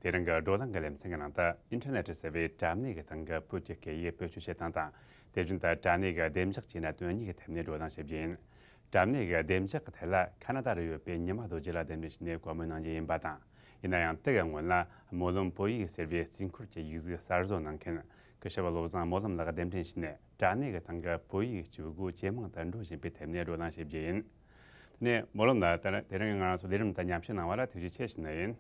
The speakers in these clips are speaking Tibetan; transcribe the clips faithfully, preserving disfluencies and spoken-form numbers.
དེ་རིང་གི་བགྲོ་གླེང་གི་ལེ་ཚན་གྱི་ནང་དུ་ཨིན་ཊར་ནེ་ཊི་ཟེར་བའི་དྲ་གནས་ཀྱི་སྟེང་གི་བོད་ཀྱི་སྐད་ཡིག་བེད་སྤྱོད་བྱེད་སྟངས་དང་། དེ་བཞིན་དུ་དྲ་གནས་ཀྱི་བདེ་འཇགས་ཀྱི་གནད་དོན་གཉིས་ཀྱི་ཐད་ནས་བགྲོ་གླེང་བྱེད་རྒྱུ་ཡིན། དྲ་གནས་ཀྱི་བདེ་འཇགས་ཀྱི་ཐད་ལ་ཁ་ན་ཌ་རུ་ཡོད་པའི་ཉི་མ་རྡོ་རྗེ་ལགས་གདན་འདྲེན་བྱས་ནས་བཀའ་མོལ་གནང་རྒྱུ་ཡིན་པ་དང་། ཡིན་ན་ཡང་དེ་གི་སྔོན་ལ་སྨོན་ལམ་བོད་ཡིག་ཟེར་བའི་རྩིས་འཁོར་གྱི་ཡིག་གཟུགས་གསར་བཟོ་གནང་མཁན་སྐུ་ཞབས་བློ་བཟང་སྨོན་ལམ་ལགས་གདན་འདྲེན་བྱས་ནས་དྲ་གནས་ཀྱི་སྟེང་གི་བོད་ཡིག་སྤྱོད་སྒོ་ཇེ་མང་དུ་འགྲོ་བཞིན་པའི་ཐད་ནས་བགྲོ་གླེང་བྱེད་རྒྱུ་ཡིན། དེ་ནས་སྨོན་ལམ་ལགས། ད་དེ་རིང་ང་རང་ཚོ་ལས་རིམ་དང་མཉམ་ཞུགས་གནང་བ་ལ་ཐུགས་རྗེ་ཆེ་ཞུ་ནི་ཡིན།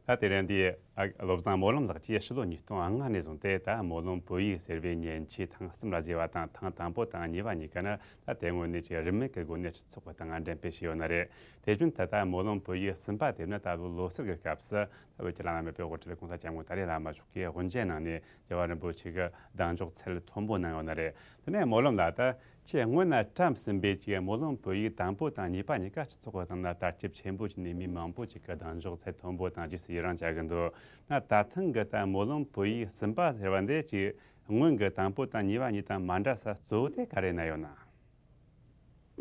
ད་དེ་རིང་འདི་ཨ་བློ་བཟང་སྨོན་ལམ་ལགས་ཀྱིས་ཕྱི་ལོ་ཉིས་སྟོང་ལྔ་ནས་བཟུང་སྟེ་ད་སྨོན་ལམ་བོད་ཡིག་ཟེར་བའི་མཉེན་ཆས་ཐེངས་གསུམ་ལ་བཟོས་པ་དང་། ཐེངས་དང་པོ་དང་གཉིས་པ་གཉིས་ཀ་ནི་ད་དེ་སྔོན་ནས་ཀྱི་རིན་མེད་ཀྱི་སྒོ་ནས་སྤྱི་ཚོགས་ཀྱི་སྟེང་འགྲེམས་སྤེལ་བྱས་ཡོད་ནི་རེད། དེ་བཞིན་དུ་ད་སྨོན་ལམ་བོད་ཡིག་གསུམ་པ་དེ་ནི་ད་ལོ་ལོ་གསར་གྱི་སྐབས་སུ་ད་བོད་ཀྱི་བླ་ན་མེད་པའི་དབུ་ཁྲིད་༸གོང་ས་༸སྐྱབས་མགོན་ད་རེས་བླ་མ་མཆོག་གིས་དབུ་འབྱེད་གནང་ནས་རྒྱལ་བ་རིན་པོ་ཆེ་གིས་གདེང་འཇོག་ཚད་མཐོན་པོ་གནང་ཡོད་ནི་རེད། དེ་ནས་སྨོན་ལམ་ལགས། ད་ཁྱེད་སྔོན་ན་བཀྲམ་ཟིན་པའི་ཀྱི་སྨོན་ལམ་བོད་ཡིག་དང་པོ་དང་གཉིས་པ་གཉིས་ཀ་སྤྱི་ཚོགས་ཀྱི་སྟེང་ན་དར་ཁྱབ་ཆེན་པོ་བྱས་ནས་མི་མང་པོ་ཅིག་གིས་གདེང་འཇོག་ཚད་མཐོན་པོ་དང་རྗེས་སུ་ཡི་རང་བྱ་གི་འདུག། ན་ད་ཐེངས་ཀྱི་ད་སྨོན་ལམ་བོད་ཡིག་གསུམ་པ་ཟེར་བ་འདི་ཀྱི་སྔོན་གྱི་དང་པོ་དང་གཉིས་པ་གཉིས་དང་མ་འདྲ་ས་གཙོ་བོ་དེ་ག་རེ་ན་ཡོད་ན།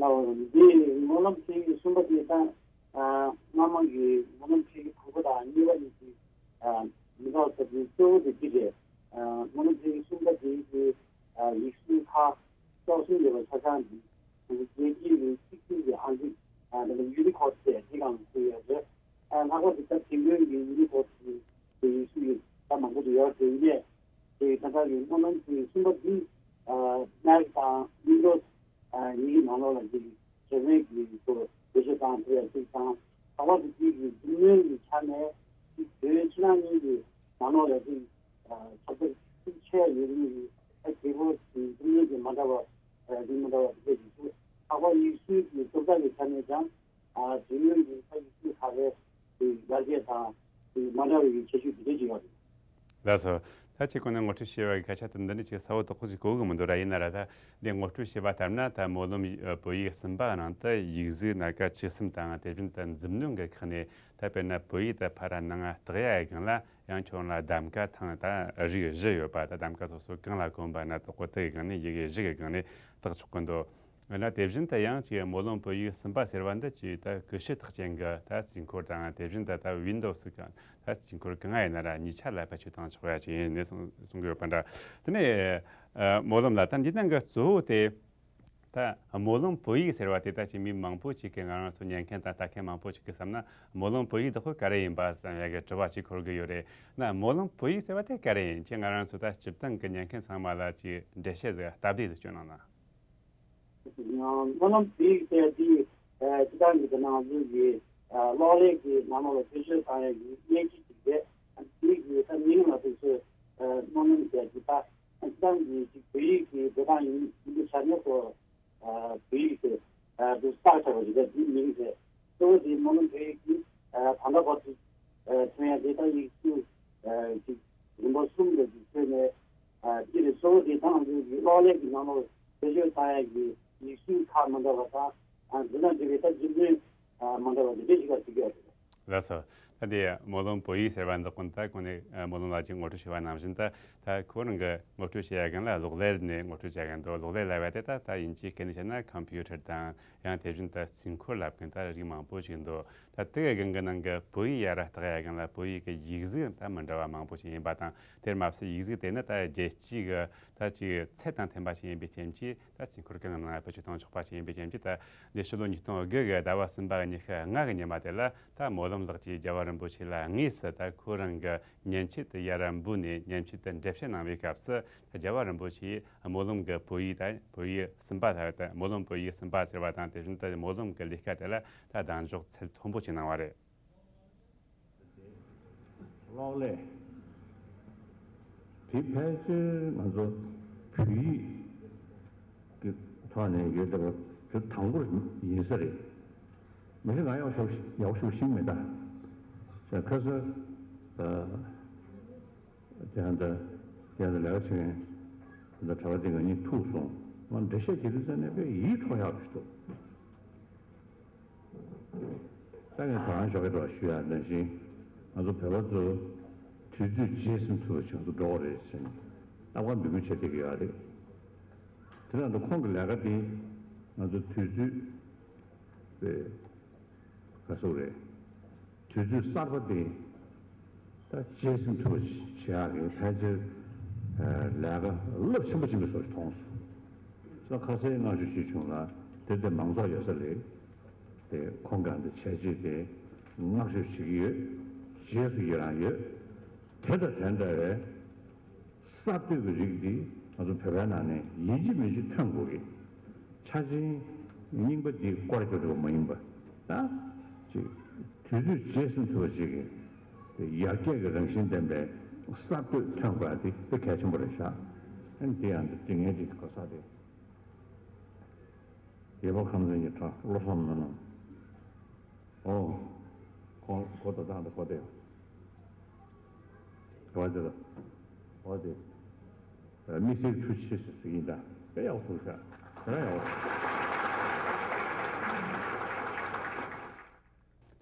ལའོ། འདི་སྨོན་ལམ་བོད་ཡིག་གསུམ་པ་དེ་དང་། ཨ། སྔ་མ་གི་སྨོན་ལམ་བོད་ཡིག་དང་པོ་དང་གཉིས་པ་གཉིས་ཀྱི། ཨ། མི་འདྲ་བ་ཟེར་དུས་གཙོ་བོ་དེ་འདི་རེད། ཨ། སྨོན་ལམ་བོད་ཡིག་གསུམ་པ་དེ་གི། ཨ། ཡིག་གཟུགས་ཁག་བཅུ་གསུམ་ཡོད་པ་ཆ་ཚང་གི། རྒྱལ་སྤྱིའི་གི་གཅིག་མཐུན་གྱི་ཨང་ཀི། ཨ། དེ་ལ་ཡུ་ནི་ཀོཌ་ཟེར་དེ་སྒང་བརྩི་ཡོད་རེད། ཨ། ལྷག་པར་དུ་ད་དེང་དུས་ཀྱི་ཡུ་ནི་ཀོཌ་གི་ཡིག་གཟུགས་ཡོད་ད་མང་པོ་ཅིག་ཡོད་རེད། དེ་ཡིན་ནའི་དེ་ད་ལྟ་གི་སྨོན་ལམ་བོད་ཡིག་གསུམ་པ་འདི། ཨ། མེག་དང་ཝིན་ཌོ་སི། ཨ། གཉིས་ཀྱི་ནང་ལོགས་ལ་འདི་གི་བྱེད་མེད་ཀྱི་ཚོ་བེད་སྤྱོད་བཏང་ཐུབ་ཡ་གཅིག་དང་། ལྷག་པར་དུ་འདི་གི་འཛིན་སྐྱོང་གི་ཆ་ནས་འདི་བོད་ཕྱི་ནང་གཉིས་ཀྱི་ནང་ལོགས་ལ་འདི། ཨ། ཁྱབ་གདལ་ཤུགས་ཆེ་ཡོད་མཁན་གྱི་ཨ་རྒྱལ་པོ་འཛིན་སྐྱོང་གི་མ་འདྲ་བ། ཨ། འདི་མ་འདྲ་བ་འདི་འདྲ་ཞིག་འདུག། ལྷག་པར་ཡིག་གཟུགས་ཀྱི་གཙུག་ལག་གི་ཆ་ནས་ཀྱང་། ཨ། འཛིན་སྐྱོང་གི་ཨ་ཡིག་གཟུགས་ཁག་རེ་འདི་ཡར་རྒྱས་དང་འདི་མ་འདྲ་བའི་ཁྱད་ཆོས་འདི་འདྲ་ཞིག་ཡོད་རེད། ལགས་སོ། ད་ཁྱེད་ཁོང་ནས་ངོ་སྤྲོད་བྱས་པ་གི་སྐད་ཆ་དེ་འདི་འདྲ་ཅིག་གསལ་བོ་དོག་པོ་ཅིག་གོ་གི་མི་འདུག་ར། ཡིན་ན་ར་ད་འདི་ངོ་སྤྲོད་བྱས་པ་ལྟར་ན། ད་སྨོན་ལམ་བོད་ཡིག་གསུམ་པ་ནང་དུ་ཡིག་གཟུགས་སྣ་ཁ་བཅུ་གསུམ་དང་། དེ་བཞིན་དུ་མཛུབ་གནོན་གྱི་ཁག་ནས་ད་དཔེར་ན་བོད་ཡིག་དེ་ཕར་ར་ནང་ང་བཏགས་ཡ་གི་སྒང་ལ་ཡང་ཁྱོད་རང་ལ་གདམ་ཀ་ཐེངས་ད་རིགས་བཞི་ཡོད་པ། ད་གདམ་ཀ་སོ་སོ་གང་ལ་གོམས་པ་ན་དོ་གོ་དེ་གི་སྒང་ནས་ཡི་གེ་བཞི་གི་སྒང་ནས་བཏགས་ཆོག་གི་འདུག། ཡང་ན་དེ་བཞིན་དུ་ཡང་ཅིག་སྨོན་ལམ་བོད་ཡིག་གསུམ་པ་ཟེར་བ་འདི་ཅིག་ད་ཀུ་ཤུ་རྟགས་ཅན་གྱི་ད་རྩིས་འཁོར་དང་། དེ་བཞིན་དུ་ད་ཝིན་ཌོ་སི་གི་ད་རྩིས་འཁོར་གང་ཡིན་ན་ར་གཉིས་ཆ་ལ་བེད་སྤྱོད་བཏང་ཆོག་ཡ་ཅིག་ཡིན་ནས་གསུང་གསུང་གི་ཡོད་པ་འདྲ། དེ་ནས་ཨ་སྨོན་ལམ་ལགས། ད་འདི་ནང་གི་གཙོ་བོ་དེ་ད་སྨོན་ལམ་བོད་ཡིག་ཟེར་བ་དེ་ད་ཅིག་མི་མང་པོ་ཅིག་གིས། ང་རང་ཚོ་ཉན་མཁན་དང་ལྟ་མཁན་མང་པོ་ཅིག་གིས་བསམ་ན་སྨོན་ལམ་བོད་ཡིག་དེ་ཁོ་ག་རེ་ཡིན་པ་བསམ་ཡ་གི་དྲི་བ་ཅིག་འཁོར་གི་ཡོད་རེད། ན་སྨོན་ལམ་བོད་ཡིག་ཟེར་བ་དེ་ག་རེ་ཡིན། ཅིག་ང་རང་ཚོ་ད་སྤྱིར་བཏང་གི་ཉན་མཁན་ཚང་མ་ལ་ཅིག་འགྲེལ་བཤད་ཟིག་སྟབས་བདེ་ཟིག་སྐྱོན་གནང་ན། སྨོན་ལམ་བོད་ཡིག་ཟེར་དེ། ཨ། སྤྱིར་བཏང་གི་དེ་ནང་ལུགས་ཀྱི། ཨ། གློག་ཀླད་ཀྱི་ནང་ལོགས་ལ་བེད་སྤྱོད་བཏང་ཡག་གི་མཉེན་ཆས་ཅིག་རེད། དེ་གི་ད་མིང་ལ་དེ་ཚོས། ཨ། སྨོན་ལམ་ཟེར་གྱི། ད་སྤྱིར་བཏང་གི་ཅིག་བོད་ཡིག་གི་འགྲོ་སྟངས་ཡིན་ཡིན་དུས་ཆ་ནས་ཁོ། ཨ། བོད་ཡིག་དེ། ཨ། དེ་བཏགས་བཞག་པ་རེད། ད་དེའི་མིང་དེ་གཙོ་བོ་དེ་སྨོན་ལམ་བོད་ཡིག་གི། ཨ། ད་ལྟ་བར་དུ། ཨ། ཐོན་ཡག་དེ་ད་ཡིག་གཟུགས། ཨ། ཅིག་རིམ་པ་གསུམ་ལ་ཅིག་ཐོན་ནས། ཨ། དེ་ལས་གཙོ་བོ་དེ་ད་ང་ཚོ་གི་གློག་ཀླད་ཀྱི་ནང་ལོགས་བེད་སྤྱོད་བཏང་ཡག་གི་ཡིག་གཟུགས་ཁག་མི་འདྲ་བ་དང་། ཨ། འདི་ན་འདི་བའི་ད་རྒྱུ་མཚན། ཨ། མི་འདྲ་བ་འདི་འདྲ་ཞིག་ལ་ཟེར་གྱི་ཡོད་རེད། ལགས་སོ། ད་དེ་སྨོན་ལམ་བོད་ཡིག་ཟེར་བ་འདི་ཀུན་ད་གོང་ནས་སྨོན་ལམ་ལགས་ཀྱིས་ངོ་སྤྲོད་བྱས་པ་ནང་བཞིན། ད་ད་ཁོ་རང་གི་ངོ་སྤྲོད་བྱེད་ཡ་གང་ལ་གློག་ཀླད་ནས་ངོ་སྤྲོད་བྱ་གི་འདུག། གློག་ཀླད་ལབ་པ་དེ་ད་ད་དབྱིན་ཇིའི་སྐད་ནས་བཤད་ན་ཁམ་པུ་ཊར་དང་། ཡང་དེ་བཞིན་ད་རྩིས་འཁོར་ལབ་མཁན་ད་རིགས་མང་པོ་ཞིག་འདུག། ད་དེ་གི་སྒང་གི་ནང་གི་བོད་ཡིག་ཡར་བཏགས་ཡ་གང་ལ་བོད་ཡིག་གི་ཡིག་གཟུགས་ད་མི་འདྲ་བ་མང་པོ་ཞིག་ཡིན་པ་དང་། དེར་མ་ཟད་ཡིག་གཟུགས་དེ་ནི་ད་རྒྱལ་སྤྱིའི་གི་ད་ཅིག་ཚད་དང་མཐུན་པ་ཞིག་ཡིན་པའི་རྐྱེན་གྱིས། ད་རྩིས་འཁོར་གང་ནང་བེད་སྤྱོད་གཏོང་ཆོག་པ་ཞིག་ཡིན་པའི་རྐྱེན་གྱིས། ད་འདི་ཕྱི་ལོ་ཉིས་སྟོང་དགུ་གི་ཟླ་བ་གསུམ་པ་གི་ཉི་ཤུ་ལྔ་གི་ཉི་མ་དེ་ལ་ད་སྨོན་ལམ་ལགས་ཀྱིས་རྒྱལ་བ་རིན་པོ་ཆེ་ལ་དངོས་སུ་ད་ཁོ་རང་གི་མཉེན་ཆས་དེ་ཡར་འབུལ་ནས་མཉེན་ཆས་དེ་འགྲེམས་བཤད་གནང་བའི་སྐབས་སུ། ད་རྒྱལ་བ་རིན་པོ་ཆེས་སྨོན་ལམ་གྱི་བོད་ཡིག་ད་བོད་ཡིག་གསུམ་པ་ད་ད་སྨོན་ལམ་བོད་ཡིག་གསུམ་པ་ཟེར་བ་དང་། དེ་བཞིན་དུ་སྨོན་ལམ་གྱི་ལས་ཀ་དེ་ལ་ད་གདེང་འཇོག་ཚད་མཐོན་པོ་ཅིག་གནང་བ་རེད། གློག་ཀླད། དེ་ཕལ་ཆེར་ང་ཚོ་བོད་ཡིག་གི་ཐོག་ནས་ཡོད་བསྡད་པ་དེ་དང་པོ་ཡིན་ས་རེད། མི་ཤེས། ང་ཡག་ཤོས་ཡག་ཤོས་ཤེས་མེད་ད། ཁ་སང་། ཨ། དེ་ཡང་ད་དེ་ཡང་ད་ལས་ཀ་བྱེད་མཁན་ད་གྲྭ་པ་དེ་ང་གཉིས་ཐུག་སོང་། ང་འགྲེལ་བཤད་བྱེད་དུས་ཙམ་ནས་དཔེ་ཡིད་འཕྲོག་ཡག་ཞིག་འདུག། ད་ངས་ད་རང་ཞོགས་ཀས་འགྲོ་བ་ཞུ་ཡ་ནང་བཞིན། ང་ཚོ་བོད་པ་ཚོ་དུས་ཚོད་རྗེས་ཟིན་ཐུབ་པ་ཅིག་ང་ཚོ་འགྲོ་དགོས་རེད་ཟེར་ནས་རྣམ་པ་འབོད་སྐུལ་བྱས་བསྡད་ཀྱི་ཡོད་རེད། དེ་ནང་དུ་ཁོང་གི་ལས་ཀ་དེ་ང་ཚོ་དུས་ཚོད་དཔེ་ག་ཟེར་དགོས་རེད། དུས་ཚོད་གསར་པ་དེ་ད་གཅེས་སེམས་མཐུན་པ་བྱེད་ཡག་གི་ཕལ་ཆེར་ལས་ཀ་རླབས་ཆེན་པོ་ཅིག་གི་བཟོ་ཞིག་མཐོང་སོང་། ཁ་སང་སྔ་ཕྱི་ཞིག་བྱུང་ལ་དེ་དེ་མང་ཚོགས་ཡོད་ས་རེད། དེ་ཁོང་གང་དེ་བྱས་རྗེས་དེ་བསྔགས་བརྗོད་བྱེད་ཀྱི་ཡོད། རྗེས་སུ་ཡི་རང་ཡོད། དེ་དང་དེ་འདྲ་བའི་གསར་གཏོད་ཀྱི་རིགས་འདི་ང་ཚོ་བོད་པའི་ནང་ནས་ཡིན་གཅིག་མིན་གཅིག་ཐོན་དགོས་ཀྱི། ཆ་ཆེན་རྙིང་པ་འདི་སྐོར་རྒྱག་ཐུབ་པ་མ་ཡིན་པ། ད་ཅིག་དུས་ཚོད་རྗེས་སུ་མཐུན་པ་ཅིག་གི་ཡར་རྒྱས་ཀྱི་རང་བཞིན་ལྡན་པའི་གསར་གཏོད་ཐོན་དགོས་ཡ་དེ་དཔེ་གལ་ཆེན་པོ་རེད་ཤག་ཨ་ནི་དེ་ཡང་འདི་ངས་འདི་གོ་ས་དེ་ཡེ་པ་ཁམས་ཚན་གྱི་གྲྭ་བློ་བཟང་མོན་ནོ། ཨོ། ཁོང་ཁོ་ད་ཐང་ད་ཁོ་དེ། ག་བ་དེ་ལ། ཨོ་དེ། དམིགས་བསལ་ཐུགས་རྗེ་ཆེ་ཞེས་ཟེར་གྱིན་གདའ། དཔེ་ཡག་པོ་ཐུག་ཤག་དེ་རང་ཡག་པོ།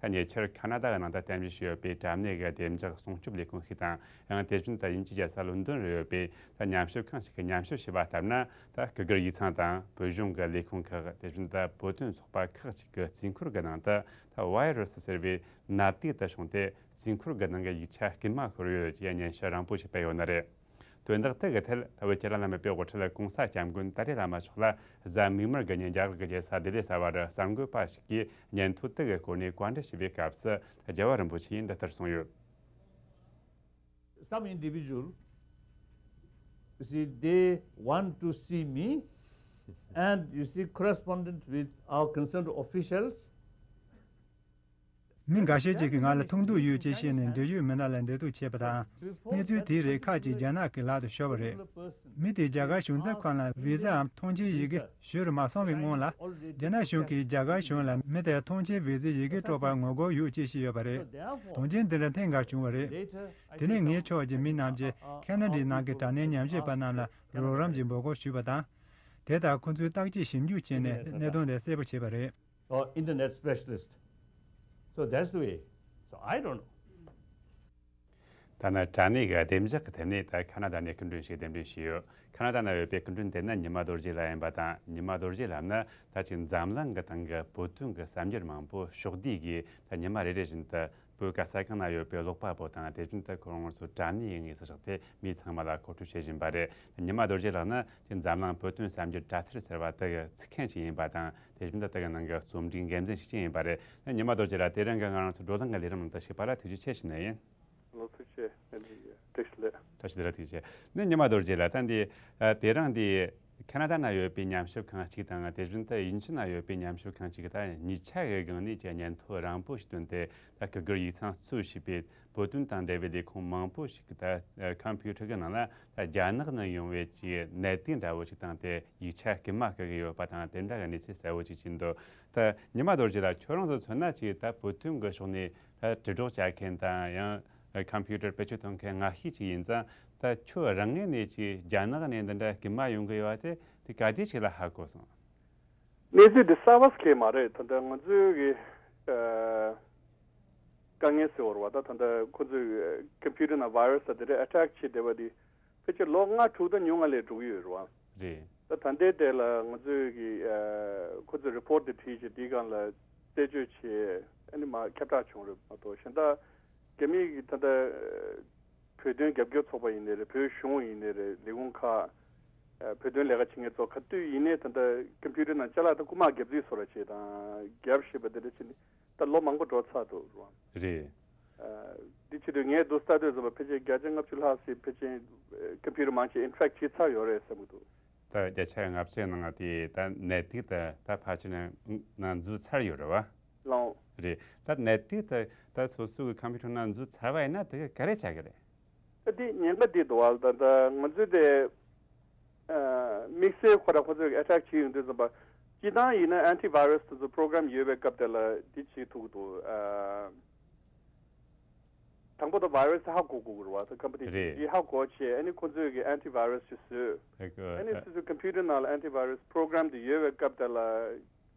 ད་ཉེ་ཆར་ཁ་ན་ཌ་གི་ནང་དུ་རྟེན་གཞི་བྱས་ཡོད་པའི་དྲ་གནས་ཀྱི་བདེ་འཇགས་སྲུང་སྐྱོབ་ལས་ཁུངས་ཤིག་དང་། ཡང་དེ་བཞིན་དུ་དབྱིན་ཇིའི་རྒྱལ་ས་ལོན་ཌོན་རུ་ཡོད་པའི་ད་ཉམས་ཞིབ་ཁང་ཞིག་གིས་ཉམས་ཞིབ་བྱས་པ་ལྟར་ན། ད་སྐུ་སྒེར་ཡིག་ཚང་དང་བོད་གཞུང་གི་ལས་ཁུངས་ཁག་དེ་བཞིན་དུ་བོད་དོན་ཚོགས་པ་ཁག་ཅིག་གི་རྩིས་འཁོར་གྱི་ནང་དུ་ད་བྷའི་རུ་སི་ཟེར་བའི་ནད་དུག་དེ་བྱུང་སྟེ། རྩིས་འཁོར་གྱི་ནང་གི་ཡིག་ཆ་རྐུན་མ་ཤོར་ཡོད་ཅེས་སྙན་ཞུ་རིང་པོ་ཞིག་སྤེལ་ཡོད་ནི་རེད། དོན་དག་དེ་གི་ཐད་བོད་ཁྱེད་རང་ལ་མེད་པའི་དབུ་ཁྲིད་གོང་ས་སྐྱབས་མགོན་ཏཱ་ལའི་བླ་མ་མཆོག་ལ་གཟའ་མིག་དམར་གྱི་ཉིན་རྒྱ་གར་གྱི་རྒྱལ་ས་ལྡི་ལི་གསར་པར་གསར་འགོད་པ་ཞིག་གིས་ཉན་ཐོས་དེ་གི་སྐོར་ནས་བཀའ་འདྲི་ཞུས་པའི་སྐབས་སུ། རྒྱལ་བ་རིན་པོ་ཆེས་འདི་ལྟར་གསུངས་ཡོད། Some individual, you see, they want to see me, and you see, correspondent with our concerned officials, མི་འགའ་ཤས་ཅིག་གིས་ང་ལ་ཐུག་འདོད་ཡོད་ཅེས་བཤད་ནས་འབྲེལ་ཡོད་མི་སྣ་ལ་འབྲེལ་གཏུག་བྱས་པ་དང་། གནས་ཚུལ་དེའི་རིགས་ཁག་ཅིག་རྒྱ་ནག་གི་ལག་ཏུ་ཤོར་བ་རེད། མི་དེས་རྒྱ་གར་གཞུང་ཚབ་ཁང་ལ་བི་ཟ་འམ་ཐོངས་མཆན་ཡི་གེ་ཞུ་རུ་མ་སོང་བའི་སྔོན་ལ། རྒྱ་ནག་གཞུང་གིས་རྒྱ་གར་གཞུང་ལ་མི་དེར་ཐོངས་མཆན་བི་ཟའི་ཡི་གེ་སྤྲོད་པར་ངོ་རྒོལ་ཡོད་ཅེས་བཤད་ཡོད་པ་རེད། དོན་རྐྱེན་འདི་འདྲ་ཐེངས་འགའ་བྱུང་བ་རེད། དེ་ནས་ངའི་ཕྱོགས་ཀྱི་མི་རྣམས་ཀྱིས་ཁ་ན་ཌའི་ནང་གི་དྲ་གནས་ཉམས་ཞིབ་པ་རྣམས་ལ་རོགས་རམ་གྱི་འབོད་སྐུལ་ཞུས་པ་དང་། དེ་ལྟར་ཁོ་ཚོས་བརྟག་དཔྱད་ཞིབ་འཇུག་བྱས་ནས་གནད་དོན་དེ་གསལ་པོ་བྱས་པ་རེད། Or internet specialist. So that's the way. So I don't know. ད་ནི་དྲ་གནས་ཀྱི་བདེ་འཇགས་ཀྱི་ཐད་ནས་ད་ཁ་ན་ཌ་ནས་སྐུ་མགྲོན་ཞིག་གདན་འདྲེན་ཞུས་ཡོད། ཁ་ན་ཌ་ན་ཡོད་པའི་སྐུ་མགྲོན་དེ་ནི་ཉི་མ་རྡོ་རྗེ་ལགས་ཡིན་པ་དང་། ཉི་མ་རྡོ་རྗེ་ལགས་ནི་ད་ཅིག་འཛམ་གླིང་གི་སྟེང་གི་བོད་དོན་གྱི་གསར་འགྱུར་མང་པོ་ཕྱོགས་བསྡུས་ཀྱིས་ད་ཉི་མ་རེ་རེ་བཞིན་དུ་བོད་ག་ས་གང་ན་ཡོད་པའི་ཀློག་པ་པོ་དང་། དེ་བཞིན་དུ་ཁོ་རང་ཚོ་དྲ་གནས་ཀྱི་དངོས་སུ་བཞག་སྟེ་མི་ཚང་མ་ལ་མཁོ་སྤྲོད་བྱེད་བཞིན་པ་རེད། ཉི་མ་རྡོ་རྗེ་ལགས་ནི་ཅིག་འཛམ་གླིང་བོད་དོན་གསར་འགྱུར་དྲ་ཐེར་ཟེར་བ་དེ་གི་ཚིག་མཁན་ཞིག་ཡིན་པ་དང་། དེ་བཞིན་དུ་དེ་གི་ནང་གི་རྩོམ་སྒྲིག་འགན་འཛིན་ཞིག་ཀྱང་ཡིན་པ་རེད། ཉི་མ་རྡོ་རྗེ་ལགས་དེ་རིང་གི་ང་རང་ཚོ་བགྲོ་གླེང་གི་ལས་རིམ་ནང་དུ་ཞུགས་པ་ལ་ཐུགས་རྗེ་ཆེ་ཞུ་ནི་ཡིན། ལགས་སོ། ཐུགས་རྗེ་ཆེ། བཀྲ་ཤིས་བདེ་ལེགས། ཐུགས་རྗེ་ཆེ། ནི་ཉི་མ་རྡོ་རྗེ་ལགས། ད་འདི་ཨ་དེ་རིང་འདི་ཁ་ན་ཌ་ན་ཡོད་པའི་ཉམས་ཞིབ་ཁང་གཅིག་དང་། དེ་བཞིན་དུ་དབྱིན་ཇི་ན་ཡོད་པའི་ཉམས་ཞིབ་ཁང་གཅིག་གིས་ད་གཉིས་ཆ་གི་སྒང་ནས་ཀྱི་སྙན་ཐོ་རིང་པོ་ཞིག་བཏོན་ཏེ། ད་སྐུ་སྒེར་ཡིག་ཚང་གཙོས་བྱས་པའི་བོད་དོན་དང་འབྲེལ་བའི་ལས་ཁུངས་མང་པོ་ཞིག་གིས་ད་ཨ་ཁམ་པུ་ཊར་གི་ནང་ལ་ད་རྒྱ་ནག་ནས་ཡོང་བའི་ཀྱི་ནད་དུག་འདྲ་བོ་ཞིག་བཏང་སྟེ་ཡིག་ཆ་རྐུན་མ་བཀག་གི་ཡོད་པ་དང་། དེ་འདྲ་གི་གནས་ཚུལ་གསལ་བོ་ཅིག་ཕྱིན་འདུག་ད་ཉི་མ་རྡོ་རྗེ་ལགས། ཁྱོད་རང་ཚོ་མཚོན་ན་ཅིག་ད་བོད་དོན་གི་ཕྱོགས་ནས་ད་དྲིལ་སྒྲོག་བྱ་མཁན་དང་། ཡང་ཁམ་པུ་ཊར་བེད་སྤྱོད་གཏོང་མཁན་ང་ཤས་ཅིག་ཡིན་ཙང་། ད་ཁྱོད་རང་ངོས་ནས་ཅིག་རྒྱ་ནག་ནས་འདི་འདྲ་རྐུན་མ་ཡོང་གི་ཡོད་པ་དེ་དེ་ག་དུས་ཅིག་ལ་ཧ་གོ་སོང་། གནས་ཚུལ་འདི་གསར་པ་ཞིག་མ་རེད། ད་ལྟ་ང་ཚོའི་གི་ཨ་དཀའ་ངལ་ཟེར་བ་རེད་བ། ད་ད་ལྟ་ཁོ་ཚོས་ཁམ་པུ་ཊར་ནང་བྷའི་རུ་སི་དེ་འདྲ་ཨེ་ཊེག་བྱེད་བསྡད་པ་འདི་ཕལ་ཆེར་ལོ་ལྔ་དྲུག་དང་ཉུང་ང་ལས་འགྲོ་གི་ཡོད་རེད་བ། རེད། ད་ད་ལྟའི་དེ་ལ་ང་ཚོས་གི་ཨ་ཁོ་ཚོས་རི་པོ་ཊི་དེ་བྲིས་བྱས་དེའི་སྒང་ལ་རྩད་གཅོད་བྱས། ཨ་ནི་མར་ཁྱབ་བསྒྲགས་བྱུང་རེད་མ་གཏོགས། གཞན་དག་རྒྱ་མི་གི་ད་ལྟ་བོད་དོན་རྒྱབ་སྐྱོར་ཚོགས་པ་ཡིན་ནའི་རེད། བོད་གཞུང་ཡིན་ནའི་རེད། ལས་ཁུངས་ཁག་ཨ་བོད་དོན་ལས་ཀ་བྱེད་མཁན་ཚོ་ག་དུས་ཡིན་ནའི་ད་ལྟ་ཁམ་པུ་ཊར་ནང་ཅ་ལག་ད་རྐུ་མ་རྒྱབ་རྩིས་བཟོ་འདྲ་བྱས་དང་རྒྱབ་བྱས་པ་དེ་འདྲ་བྱས་ནས་ད་ལོ་མང་པོ་འགྲོ་ཚར་འདུག་རེད། ཨ་འདི་བྱེད་དུས་ངས་འདུག་ལྟ་དུས་ཙམ་པ་ཕལ་ཆེར་བརྒྱ་ཆ་ལྔ་བཅུ་ལྷག་ཙམ་ཕལ་ཆེར་ཁམ་པུ་ཊར་མང་ཆེ་ཨིན་ཕེག་བྱས་ཚར་ཡོད་རེད་བསམ་གྱི་འདུག་ད་བརྒྱ་ཆ་ལྔ་བཅུ་ནང་དེ་ད་ནད་དུག་ད་ད་ཕལ་ཆེར་ནང་ནང་འཛུལ་ཚར་ཡོད་རེད་བ། ལགས། རེད། ད་ནད་དུག་ད་ད་སོ་སོ་གི་ཁམ་པུ་ཊར་ནང་འཛུལ་ཚར་བ་ཡིན་ན་དེ་ག་ག་རེ་བྱ་གི་རེད། ད་འདི་ཉེན་ཁ་འདི་འདུག་བ། ད་ད་ང་ཚོས་དེ་ཨ་དམིགས་བསལ་ཁོ་ར་ཁོ་ཚོས་ཨེ་ཊེག་བྱེད་ཡོང་དུས་ཙམ་པ་སྤྱིར་བཏང་ཡིན་ན་ཨན་ཊི་བྷའི་རུ་སི་དེ་ཚོ་པོ་རོ་གྷི་རམ་ཡོད་པའི་སྐབས་དེ་ལ་འདི་བྱེད་ཐུབ་ཀྱི་འདུག་ཨ་དང་པོ་ད་བྷའི་རུ་སི་ཧ་གོ་དགོས་ཀྱི་རེད་བ། ད་ཀམ་པ་ནི་རེད། འདི་ཧ་གོ་བྱས་ཨ་ནི་ཁོ་ཚོས་ཀྱི་ཨན་ཊི་བྷའི་རུ་སི་ཞིག་བཟོས། ཨ་ནི་སོ་སོའི་ཁམ་པུ་ཊར་ནང་ལ་ཨན་ཊི་བྷའི་རུ་སི་པོ་རོ་གྷི་རམ་དེ་ཡོད་པའི་སྐབས་དེ་ལ་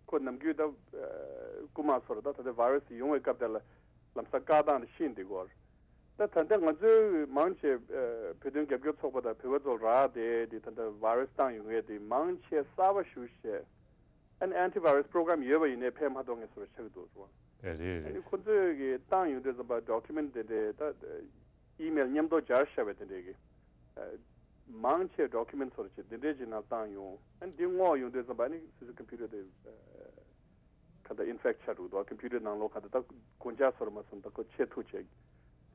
ཁོ་ནམ་རྒྱུན་ད་རྐུ་མ་ཚོར་ད་ད་ལྟ་བྷའི་རུ་སི་ཡོང་བའི་སྐབས་དེ་ལ་ལམ་སང་བཀག་སྟངས་དེ་ཤེས་འདི་གོ། ད་ད་ལྟ་ང་ཚོའི་མང་ཆེ་བོད་དོན་རྒྱབ་སྐྱོར་ཚོགས་པ་དང་བོད་པ་ཚོ་རག་དེ་དེ་ད་ལྟ་བྷའི་རུ་སི་བཏང་ཡོང་ཡས་དེ་མང་ཆེ་གསར་པ་ཞུ་བྱས། ཨན་ཨན་ཊི་བྷའི་རུ་སི་པོ་རོ་གྷི་རམ་ཡོད་པ་ཡིན་ནའི་ཕན་མ་ཐོགས་མཁན་བཟོ་འདྲ་ཆགས་ཀྱི་འདུག་ཟེར་བ། རེད། རེད། ཨ་ནི་ཁོ་ཚོས་ཀྱི་བཏང་ཡོང་དུས་ཙམ་པ་ཌོ་ཀུ་མེན་ཊི་དེ་འདྲའི་ད་ཨི་མེལ་མཉམ་དུ་སྦྱར་བཞག་པའི་དེ་འདྲའི་གི་ཨ་མང་ཆེ་ཌོ་ཀུ་མེན་ཊི་ཚོར་ཆེ་དེ་འདྲའི་ཅིག་ནང་བཏང་ཡོང་། ཨ་ནི་འདི་སྔོག་ཡོང་དུས་ཙམ་པ་ཨ་ནི་སོ་སོའི་ཀམ་པུ་ཊར་དེ་ཨ་ག་ད་ཨིན་ཕེག་ཊི་ཆགས་འགྲོ་འདུག་ཀམ་པུ་ཊར་ནང་ལོགས་ག་ད་ད་གོན་ཆས་ཚོར་མ་སོང་ད་ཁོ་ཆེ་ཐུག་ཆེ་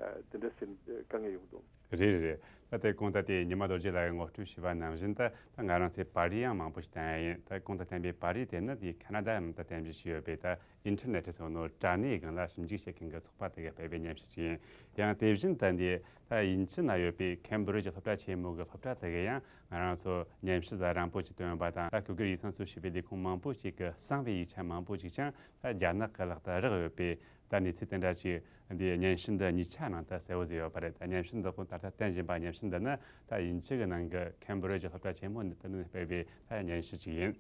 ཨ་དེ་འདྲ་ཞིག་དཀའ་ངལ་ཡོང་འདུག་རེད། རེད། རེད། ད་དེ་གོང་ད་དེ་ཉི་མ་རྡོ་རྗེ་ལགས་ཀྱིས་ངོ་སྤྲོད་ཞུས་པ་ནང་བཞིན་ད་ད་ང་རང་ཚོས་པར་རིས་ཡང་མང་པོ་ཞིག་བཏོན་ཡ་ཡིན། ད་གོང་དུ་བསྟན་པའི་པར་རིས་དེ་ནི་དེ་ཁ་ན་ཌ་ནང་ད་བསྟན་པའི་ཞུས་ཡོད་པའི་ད་ཨིན་ཊར་ནེ་ཊི་ཟེར་ནོ་དྲ་གནས་སྒང་ལ་ཞིབ་འཇུག་བྱེད་མཁན་གྱི་ཚོགས་པ་དེ་གས་སྤེལ་བའི་ཉམས་ཞིབ་ཅིག་ཡིན། ཡང་དེ་བཞིན་ད་འདི་ད་དབྱིན་ཇི་ན་ཡོད་པའི་ཁེམ་བྷི་རི་ཇི་སློབ་གྲྭ་ཆེན་མོ་གི་སློབ་གྲྭ་དེ་གས་ཡང་ང་རང་ཚོ་ཉམས་ཞིབ་ཟ་རིང་པོ་ཅིག་བཏོན་པ་དང་ད་གུ་གུལ་ཡིག་ཚང་སོགས་ཞེས་པའི་ལས་ཁུངས་མང་པོ་ཅིག་གི་གསང་བའི་ཡིག་ཆ་མང་པོ་ཅིག་ཀྱང་ད་རྒྱ་ནག་གི་ལག་ཏུ་རག་ཡོད་པའི་ད་གནས་ཚུལ་དེ་འདྲ་ཅིག་འདི་སྙན་ཞུ་འདི་གཉིས་ཆ་ནང་ད་གསལ་བོ་བཟོས་ཡོད་པ་རེད། ད་སྙན་ཞུ་འདི་ཁོང་ད་ལྟ་བསྟན་བཞིན་པ་སྙན་ཞུ་འདི་ནི་ད་དབྱིན་ཇི་གི་ནང་གི་ཁེམ་བྷི་རི་ཇི་སློབ་གྲྭ་ཆེན་མོ་འདི་དེ་ནས་སྤེལ་བའི་ད་སྙན་ཞུ་ཅིག་ཡིན།